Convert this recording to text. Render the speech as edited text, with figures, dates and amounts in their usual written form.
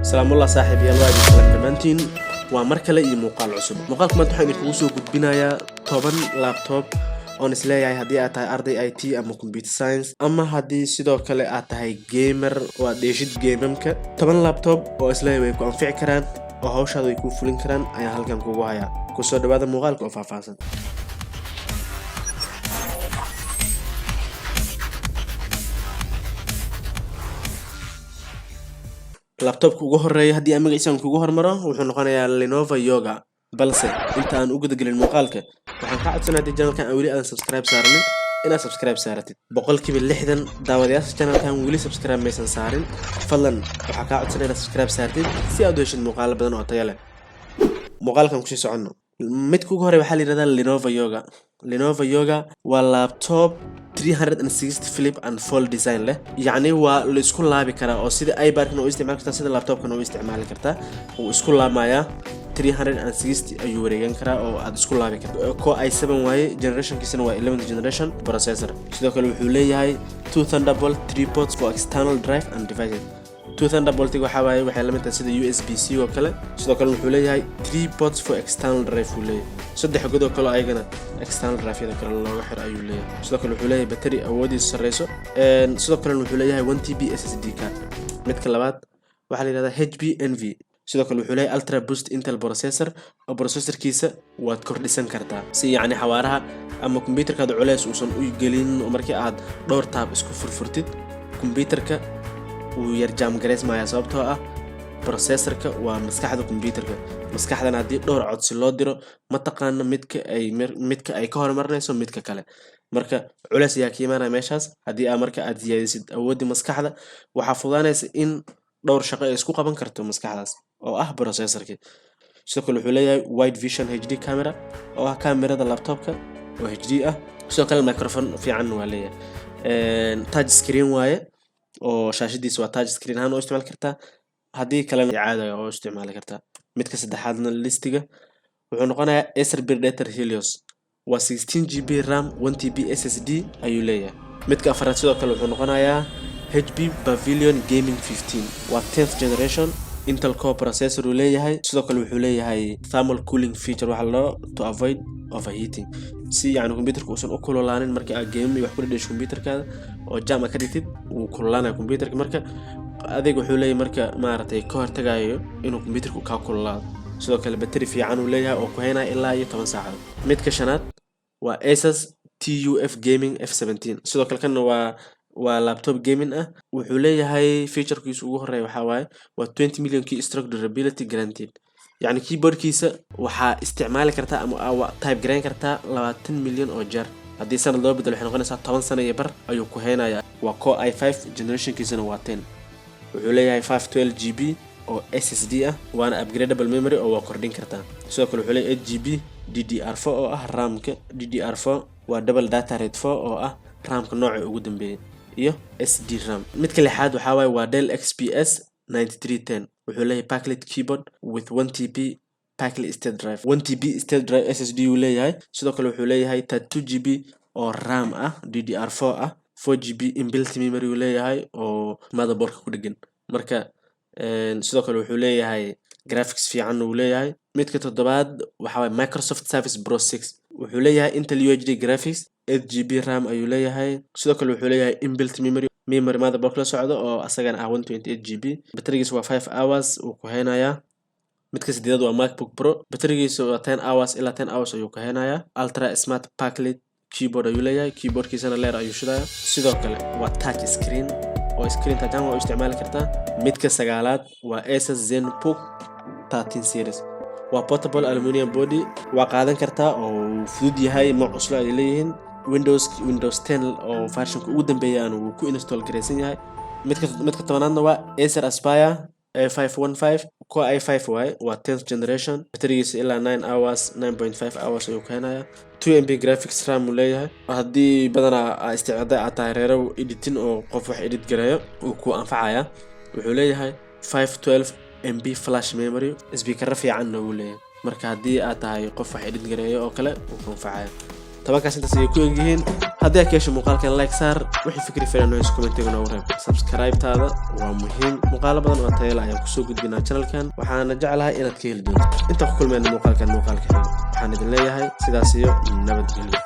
Salaamullah saaxiibayaal, waa idin salam dhammaantiin. Waa mar kale iyo muuqaal cusub. Muuqaalka maanta waxaan idinkugu soo gudbinayaa 10 laptop oon isleeyahay haddii aad tahay arday IT ama computer science, ama haddii sidoo kale aad tahay gamer oo aad dheeshid gamemka, 10 laptop oo isleeyahay way ku anfici karaan oo hawshaada way kuu fulin karaan ayaan halkan kugu hayaa. Kusoo dhawaada muuqaalka oo faahfaahsan. Laptopka ugu horeeya, haddii aan magaciisa kugu hormaro, wuxuu noqonayaa Lenovo Yoga. Balse inta aan u gudagelin muuqaalka, waxaan kaa codsanaya haddii channelkan aan weli aadan subscribe saaranin inaad subscribe saaratid. 60% daawadayaasha channelkan weli subscribe maysan saarin. Fadlan waxaa kaa codsanaya inaad subscribe saartid si aad u heshid muuqaalo badan oo tayo leh. Muuqaalkan kusii soconno. Midka ugu horey waxaa la yihahdaa Lenovo Yoga. Lenovo Yoga waa laptop 360 flip and fold design leh, yacni waa la isku laabi karaa oo sida iPadkan u isticmaali kartaa, sida laptopkan u isticmaali kartaa. Wuu isku laabmayaa, 360 ayuu wareegan karaa oo aad isku laabi karta. Core i7 waaye, generationkiisana waa 11th generation processor. Sidoo kale wuxuu leeyahay two Thunderbolt 3 ports for external drive and devices. Two Thunderbolt waxaa waaye waxay la mid tahay sida USB-C oo kale. Sidoo kale wuxuu leeyahay three ports for external drive uu leeyahay, saddex god oo kale ayagana external drive-yada kale looga xiro ayuu leeyahay. Sidoo kale wuxuu leeyahay battery awoodiisa sareyso. Sidoo kalena wuxuu leeyahay 1 TB SSD card. Midka labaad waxaa la yihahdaa HP Envy. Sidoo kale wuxuu leeyahay Ultra Boost Intel processor, oo processorkiisa waad kordhisan kartaa si yacni xawaaraha ama computerkaada culeys uusan u gelin. Markii aad dhowr tab isku furfurtid, computerka wuu yar jam gareysmaya, sababtoo ah processorka waa maskaxda computerka. Maskaxdana haddii dhowr codsi loo diro, ma taqaano midka ay ka horumarinayso midka kale. Marka culeys ayaa ka imaanaya meeshaas. Haddii aa marka aad siyaadisid awooddii maskaxda, waxaa fududaanaysa in dhowr shaqo ay isku qaban karto maskaxdaas oo ah processorkii. Sidoo kale wuxuu leeyahay wide vision HD camera, oo ah kamerada laptopka oo HD ah. Sidoo kale microphone fiican waa leeyahay. Touch screen waaye, oo shaashadiisa waa touch screen ahaan oo isticmaali kartaa, haddii kalena caadiga oo isticmaali kartaa. Midka saddexaadna listiga wuxuu noqonayaa Acer Predator Helios. Waa 16 GB RAM, 1 TB SSD ayuu leeyahay. Midka afraad sidoo kale wuxuu noqonayaa HP Pavilion Gaming 15. Waa 10th generation Intel Core processor uu leeyahay. Sidoo kale wuxuu leeyahay thermal cooling feature, waxa loo to avoid overheating, si yacni computerka uusan u kululaanin. Marka aad game iyo wax ku dhedhesho, computerkaada oo jam aad ka dhigtid, wuu kululaanaya computerka. Marka adeeg wuxuu leeyahay marka maaragtay ka hortagayo inuu computerku kaa kululaado. Sidoo kale battery fiican uu leeyahay oo ku haynaya ilaa iyo 10 saacadood. Midka shanaad waa Asus TUF Gaming F17. Sidoo kale kanna waa laptop gaming ah. Wuxuu leeyahay featurekiisa ugu horeeya waxaa waaye waa 20 million key stroke durability guaranteed, yacni keyboardkiisa waxaa isticmaali kartaa ama type garayn kartaa 20 milyan oo jeer. Haddii sanad loo bedelo, waxay noqonaysaa 10 sano iyo bar ayuu ku haynayaa. Waa Core i5, generationkiisana waa 10. Wuxuu leeyahay 512 GB oo SSD ah, waana upgradable memory oo waa kordhin kartaa. Sidoo kale wuxuu leeyahay 8 GB DDR4 oo ah ramka. DDR4 waa double data rate 4 oo ah ramka nooca ugu dambeeyay iyo SD RAM. Midka lixaad waxaa waaye waa Dell XPS 9310. Wuxuu leeyahay backlit keyboard with 1 TB backlit state drive, 1 TB state drive SSD uu leeyahay. Sidoo kale wuxuu leeyahay 32 GB oo RAM ah, DDR4 ah, 4 GB inbuilt memory uu leeyahay oo motherboardka ku dhegan. Marka sidoo kale wuxuu leeyahay graphics fiican uu leeyahay. Midka toddobaad waxaa waaye Microsoft Surface Pro 6. Wuxuu leeyahay Intel UHD graphics, 8 GB RAM ayuu leeyahay. Sidoo kale wuxuu leeyahay inbuilt memory motherboard la socdo oo asagana ah 128 GB. Batterigiisa waa 5 hours uu ku haynayaa. Midka sideedaad waa MacBook Pro. Batterigiisa waa 10 hours, ilaa 10 hours ayuu ku haynayaa. Ultra smart backlit keyboard ayuu leeyahay, keyboardkiisana leer ayuu shidaya. Sidoo kale waa touch screen, oo screen touch waa u isticmaali kartaa. Midka sagaalaad waa Asus ZenBook 13 series. Waa portable aluminium body, waa qaadan kartaa oo wuu fudud yahay, ma cuslo ay leeyihiin. Windows 10 oo versionka ugu dambeeya wuu ku install garaysan yahay. Midka 10aadna waa Acer Aspire A515. Core i5 waaye, waa 10th generation. Batterigiisa ilaa 9 hours, 9.5 hours ayuu keenayaa. 2 MB graphics RAM uu leeyahay. Haddii badanaa aa isticmaada aad tahay reero editing oo qof wax edit gareeyo, uu ku anfacaya. Wuxuu leeyahay 512 MB flash memory, speakero fiicanna wuu leeyahay. Marka haddii aad tahay qof wax edit gareeyo oo kale, wuu ku anfacaya. 10kaas intaas ayay ku egyihiin. Haddii aad ka hesho muuqaalkan, like saar. Wixii fikri filan hoos commentiga noogu reeb. Subscribe-taada waa muhiim. Muuqaalo badan oo tayo leh ayaan kusoo gudbinaa channelkan, waxaana jeclahay inaad ka heli doonto. Intaan ku kulmayna muuqaalkan muuqaalka xiga, waxaan idin leeyahay sidaas iyo nabadgelyo.